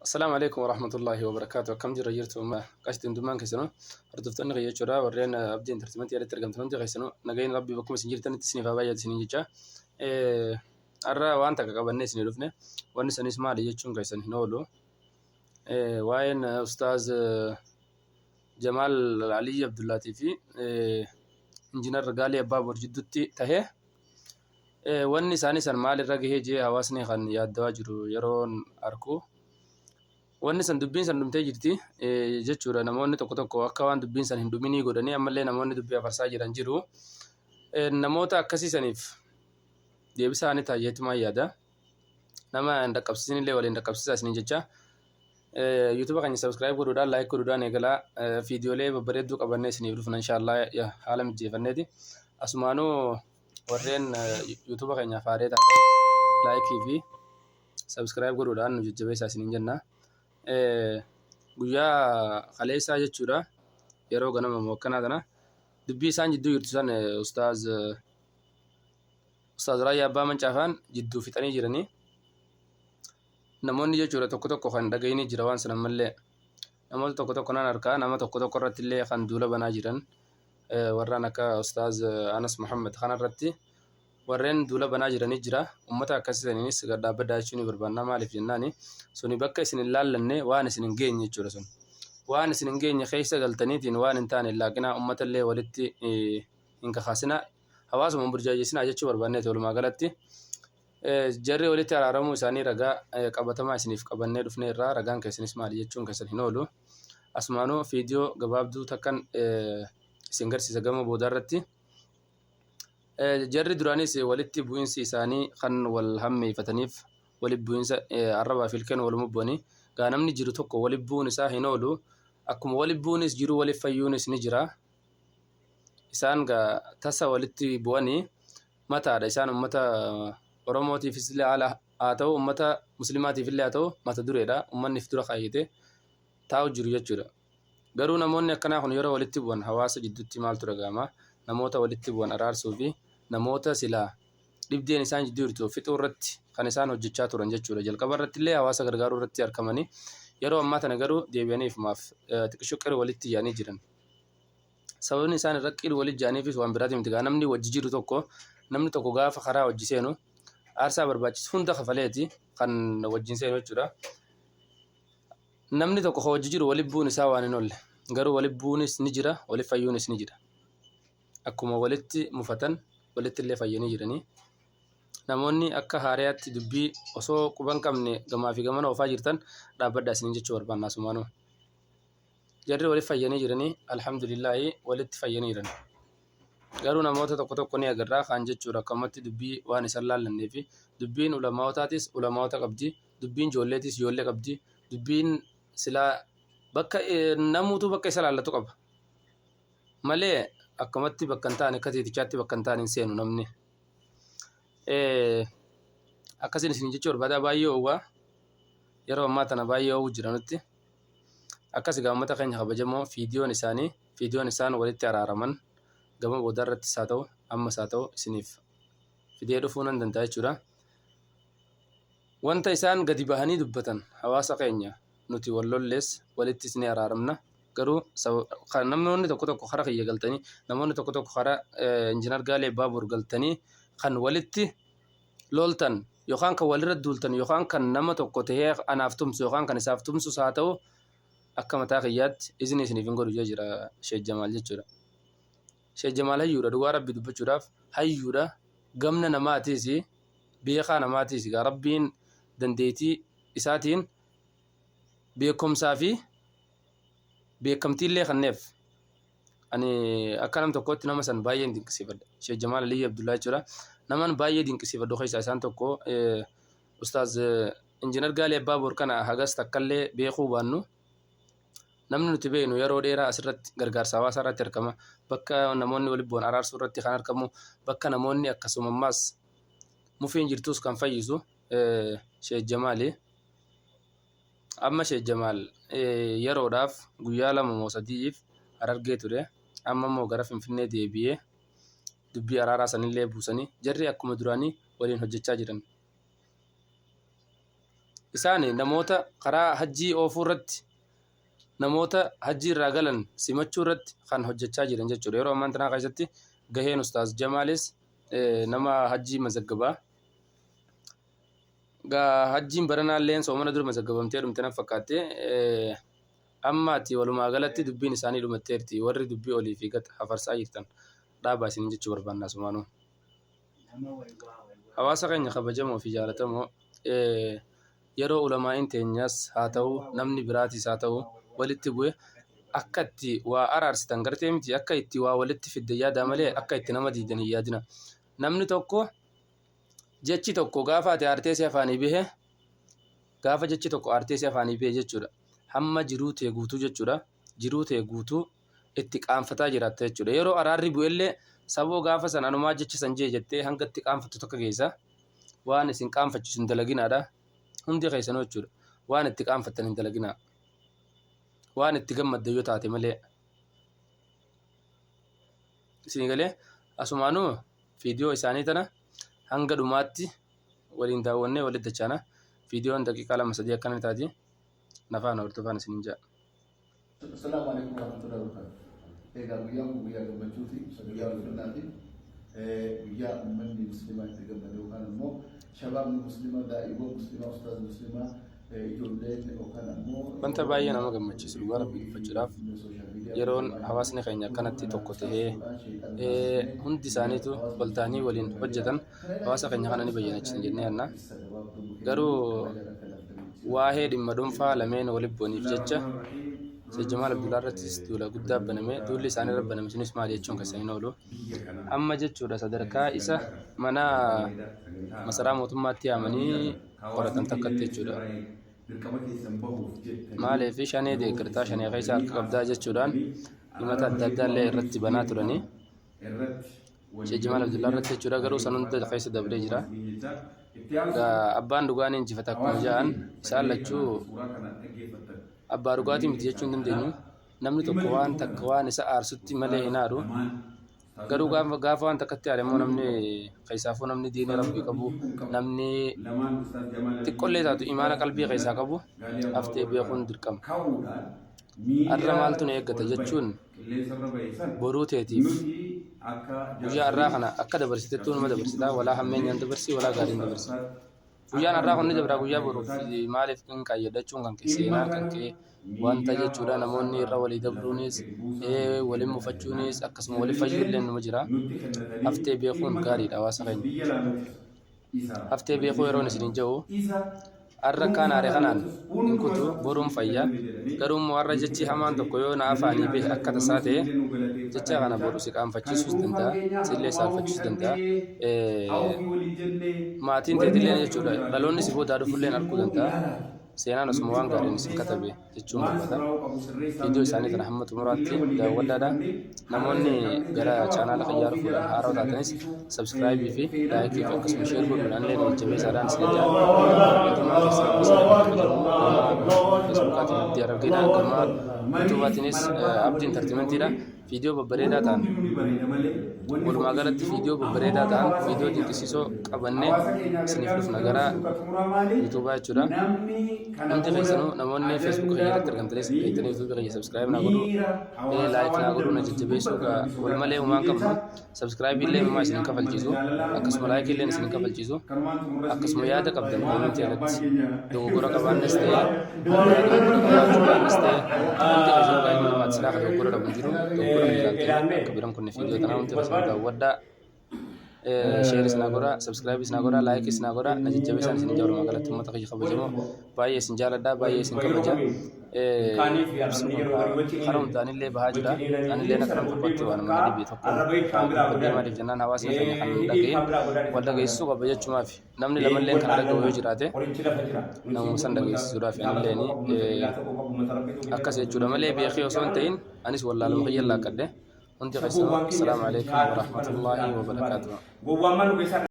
Assalaamu alaikum warahmatullahi wabarakaatu. Akkam jirra jirtu amma qashti hundummaan keessanuu hordoftoonni kiyya jechuudha warreen abdii intartimentii jalatti argamtan hundi keessanuu nagayni rabbii bakkuma isin jirtanitti isiniif haa baay'atu isiniin jecha. Har'a waan takka qabannee isinii dhufne wanni sanis maali jechuun keessan hin oolu. Waa'een ustaaz Jamaal Aliyyi Abdullaatii fi Injiinar Gaalii Abbaaboor jidduutti tahe Wanni isaanii san maal irra gahee jee hawaasni kan yaaddawaa jiru yeroon arku wanni san dubbiin san dhumtee jirti jechuudha. Namoonni tokko tokko akka waan dubbiin san hin dhuminii godhanii ammallee namoonni dubbii afarsaa jiran jiru. Namoota akkasii saniif deebisaa ni ta'a jeetumaan yaada. Nama hin dhaqqabsiisin illee waliin dhaqqabsiisaa isiniin jecha. YouTube keenya subscribe godhuudhaan like godhuudhaan eegalaa viidiyoolee babbareedduu qabannee isiniif dhufna inshaallah haala mijeeffanneeti. Asumaanuu warreen YouTube keenyaaf haaree taatan laayikii fi subscribe godhuudhaan nu jajjabeessaa isiniin jenna. Guyyaa kaleessaa jechuudha yeroo ganama moo akkanaa tana dubbii isaan jidduu jirtu san ustaaz ustaaz Raayyaa Abbaa Mancaafaan jidduu fixanii jiranii. Namoonni jechuudha tokko tokko kan dhagayinii jira waan sana ammallee namoota tokko tokko nan arkaa nama tokko tokko irratti illee kan duula banaa jiran. Warraan akka Ustaaz Anas Muhammad kanarratti warreen duula banaa jiranii jira. Ummata akkasii saniinis gad dhaabbadhaa jechuu ni barbaanna. Maaliif jennaani suni bakka isin hin laallanne waan isin hin geenye jechuudha sun. Waan isin hin geenye keessa galtaniitiin waan hin taane hin laaqinaa ummata illee walitti hin kakaasinaa hawaasuma hin burjaajessinaa jechuu barbaanneeti walumaa galatti. Jarri walitti araaramuu isaanii ragaa qabatamaa isiniif qabannee dhufneerra ragaan keessanis maali jechuun keessan hin oolu. Asumaanuu fiidiyoo gabaabduu takkan isin garsiisa gama boodaa irratti. Jarri duraanis walitti bu'insi isaanii kan wal hammeeffataniif walitti bu'insa arrabaa fi ilkeen waluma bu'anii gaa namni jiru tokko walitti bu'uun isaa hin oolu. Akkuma walitti bu'uunis jiru walitti fayyuunis ni jira. Isaan gaa tasa walitti bu'anii mataadha. Isaan ummata Oromootiifis illee haala haa ta'u ummata Muslimaatiif illee haa ta'u mata dureedha. Ummanni if dura kaayyate taa'u jiru jechuudha. Garuu namoonni akkanaa kun yeroo walitti bu'an hawaasa jidduutti maaltu dhaga'ama? Namoota walitti bu'an araarsuu fi namoota silaa dhibdeen isaan jidduu jirtu fixuu irratti kan isaan hojjechaa turan jechuudha. Jalqaba irratti illee hawaasa gargaaruu irratti argamanii yeroo ammaa tana garuu deebi'anii ifumaaf xiqisho qir walitti yaanii jiran. Sababni isaan irra qir walitti jaaniifis waan biraati miti. Gaa namni wajji jiru tokko namni tokko gaafa karaa wajji seenu aarsaa barbaachisu hunda kafaleeti kan wajjin seenu jechuudha. Namni tokko kan wajji jiru walitti bu'uun isaa waan hin oolle. Garuu walitti bu'uunis ni jira, walitti fayyuunis ni jira. Akkuma walitti mufatan walitti illee fayyanii jiranii. Namoonni akka haariyaatti dubbii osoo quban qabne gamaa fi gamana oofaa jirtan dhaabbadhaa isiniin jechuu barbaanna asumaanuu. Jarri walitti fayyanii jiranii alhamdulillaahi walitti fayyanii jiran. Garuu namoota tokko tokko ni agarra kaan jechuudha akkamatti dubbii waan isan laallannee fi dubbiin ulamaa'otaatis ulamaa'ota qabdi dubbiin ijoolleetis ijoollee qabdi dubbiin silaa bakka namuutu bakka isa laallatu qaba malee akkamatti bakka hin taane akka teetichaatti bakka hin taane hin seenu namni. Akkasiin isin jechuu barbaada baay'ee oowwaa yeroo ammaa tana baay'ee oowwu jira nutti. Akkas egaa uummata keenya kabajamoo fiidiyoon isaanii fiidiyoon isaan walitti araaraman gama boodaa irrattis haa ta'u ammas haa ta'u isiniif fidee dhufuu nan danda'a jechuudha. Wanta isaan gadi bahanii dubbatan hawaasa keenya nuti wal lollees walittis ni araaramna. Garuu namoonni tokko tokko kara kiyya galtanii namoonni tokko tokko kara Injiinar Gaalee Baabuur galtanii kan walitti loltan yookaan kan walirra duultan yookaan kan nama tokko tahee anaaf tumsu yookaan kan isaaf tumsus haa ta'u akka mataa kiyyaatti izni isiniif hin godhu jee jira Sheek Jamaal jechuudha. Sheek Jamaal hayyuudha dhugaa rabbi dubbachuudhaaf hayyuudha gamna namaatiis beekaa namaatiis egaa rabbiin dandeettii isaatiin beekumsaa fi beekamtiillee kanneef. Ani akka nam tokkootti nama san baay'een dinqisiifadha. Sheek Jamaal Aliyyi Abdullaa jechuudha. Naman baay'ee dinqisiifadhu keessaa isaan tokko Ustaaz Injiinar Gaalii Abbaa Boor kana hagas takkallee beekuu baannu namni nuti beeknu yeroo dheeraa asirratti gargaarsa hawaasaa irratti argama. Bakka namoonni walitti bu'an araarsuu irratti kan argamu, bakka namoonni akkasuma ammaas mufiin jirtus kan fayyisu Sheek Jamaali. Amma Sheek Jamaal yeroodhaaf guyyaa 2 moo 3f Harargee ture. Amma immoo gara Finfinnee deebi'ee dubbii araaraa sanillee buusanii jarri akkuma duraanii waliin hojjechaa jiran. Isaan namoota karaa hajjii oofuu irratti namoota hajjii irraa galan simachuu irratti kan hojjechaa jiran jechuudha. Yeroo ammaan tanaa keessatti gaheen Ustaaz Jamaalis nama hajjii mazaggabaa. Gaa hajjiin baranaalleen soomana dura mazaggabamtee dhumte na fakkaatte. Amma ati walumaa galatti dubbiin isaanii dhumatteerti. Warri dubbii olii fi gad hafarsaa jirtan dhaabaa isiniin jechuu barbaanna asumaanuu. Hawaasa keenya kabajamoo fi jaalatamoo yeroo ulamaa'iin teenyas haa ta'u namni biraatis haa ta'u walitti bu'e akka itti waa araarsitan gartee miti akka itti waa walitti fidde yaadaa malee akka itti nama diidan hin yaadina. Namni tokko jechi tokko gaafa ati aartee si afaanii bahe gaafa jechi tokko aartee si afaanii bahe jechuudha. Hamma jiruu tee guutuu jechuudha. Jiruu tee guutuu itti qaanfataa jiraatta jechuudha. Yeroo araarri bu'ellee saboo gaafa san anumaa jecha san jee jettee hanga itti qaanfattu takka geessa. Waan isin qaanfachiisu hin dalaginaadha. Hundi keessanuu jechuudha. Waan itti qaanfattan hin dalaginaa. Waan itti gammaddan yoo taate malee. Isin galee asumaanuu viidiyoo isaanii tana hanga dhumaatti waliin daawwannee walitti dachaana. Viidiyoon daqiiqaa 2 3 akkana taati. Nafaan hordofaan isiniin jedha. Assalaamu alaikum warahmatullahi wabarakatuh. Egaa guyyaan kun guyyaa gammachuuti, guyyaa ulfinnaati. Guyyaa uummanni musliimaa itti gammade yookaan immoo shabaabni musliimaa, daa'iiwwan musliimaa, ustaaz musliimaa, ijoolleen yookaan ammoo Wanta baay'ee nama gammachiisu dhugaa rabbii dubbachuudhaaf yeroon hawaasni keenya akkanatti tokko tahee hundi isaaniitu wal ta'anii waliin hojjetan hawaasa keenya kana ni bayyanachiisan jennee yaadna. Garuu waa'ee dhimma dhuunfaa lameen walitti bu'aniif jecha Sheekh Jamaal Abdullaa irrattis duula guddaa baname. Duulli isaan irra baname sunis maali jechuun keessan hin oolu. Amma jechuudha sadarkaa isa mana masaraa mootummaatti yaamanii qoratan takkatti jechuudha. Maaliif shanee deeggartaa shanee keessa harka qabdaa jechuudhaan himata adda addaa illee irratti banaa turanii. Sheekh Jamaal Abdullaa irratti jechuudha garuu san hunda keessa dabree jira. Abbaan dhugaa ni injifata akkuma ja'an isaan lachuu abbaa dhugaatii miti jechuu hin dandeenyu. Namni tokko waan takka waan isa aarsutti malee hin aaru. Garuu gaafa waan takkatti aare immoo namni keessaafuu namni diinii rabbii qabu namni xiqqollee taatu imaana qalbii keessaa qabu haftee beekuun dirqama. Har'a maaltu na eeggata jechuun boruu teetiif guyyaa har'aa kana akka dabarsitettuu numa dabarsitaa walaa hammeenyaan dabarsi walaa gaariin dabarsi. Guyyaan har'aa kun ni dabra guyyaa boruuf maaliif hin kaayyadhachuun kan kee seenaan kan kee wanta jechuudha namoonni irra walii dabruunis waliin mufachuunis akkasuma walii fayyuullee numa jira. Haftee beekuun gaariidha hawaasa keenya. Haftee beekuu yeroon isiniin jedhu har'a akkaan aare kanaan hin kutu boruun fayya garuu immoo har'a jechi hamaan tokko yoo na afaanii bahe akka tasaa ta'e jecha kana boru si qaanfachiisuus danda'a sillee saalfachiisuu danda'a maatiin teetillee jechuudha dhaloonni si boodaa dhufullee arguu danda'a seenaan osuma waan gaariin isin katabe jechuun barbaada. Viidiyoo isaanii kana hamma xumuraatti daawwadhaadha. Namoonni gara chaanaala kiyyaa dhufuudhaan haaraa taatanis subscribe fi like fi akkasuma share godhuudhaan illee na jajjabeessaadhaan isin jedha. Hundumaa keessan isin kabajamu gama Facebookaatiin Abdii Harargeedha gama YouTubeaatiinis Abdii Entertainmentiidha. Viidiyoo babbareedaa ta'an walumaa galatti viidiyoo babbareedaa ta'an viidiyoo dinqisiisoo qabannee isiniif dhufna gara yuutuubaa jechuudha. Hundi keessanuu namoonni feesbuuka kiyya irratti argamtanis beektanii yuutuubii kiyya subscribe naa godhuu like naa godhuu na jajjabeessuu wal malee homaa hin qabnu subscribe illee homaa isin hin kafalchiisu akkasuma like illee isin hin kafalchiisu akkasuma yaada qabdan koomentii irratti dogoggora qabaannes ta'e dogoggora qabaachuu baannes ta'e hundi keessanuu ilma namaati silaa ka dogoggora dhabu hin jiru dogoggora hin ilaaltanii akka biran kunne viidiyoo tanaa hundi keessanuu daawwadhaa share isin godhaa subscribe isin godhaa like isin godhaa na jajjabeessaan isin ijaa walumaa galatti uummata kiyya kabajamoo baay'ee isin jaaladha baay'ee isin kabaja karaa hundaanillee bahaa jira anillee akka nama tokkotti waan nama dhibe tokko dubbadhee maaliif jennaan hawaasni keenya kan hin dhagahin wal dhageessisuu qaba jechumaaf namni lamallee kan dhagahu yoo jiraate namuma san dhageessisuudhaaf anilleen akkas jechuudha malee beekee osoo hin ta'in anis wallaaluma kiyya laakkadhe. Hundi keessanuu Assalaamu Aleykum Warahmatullaahi Wabarakaatuh. Gowwaan maal nu keessaa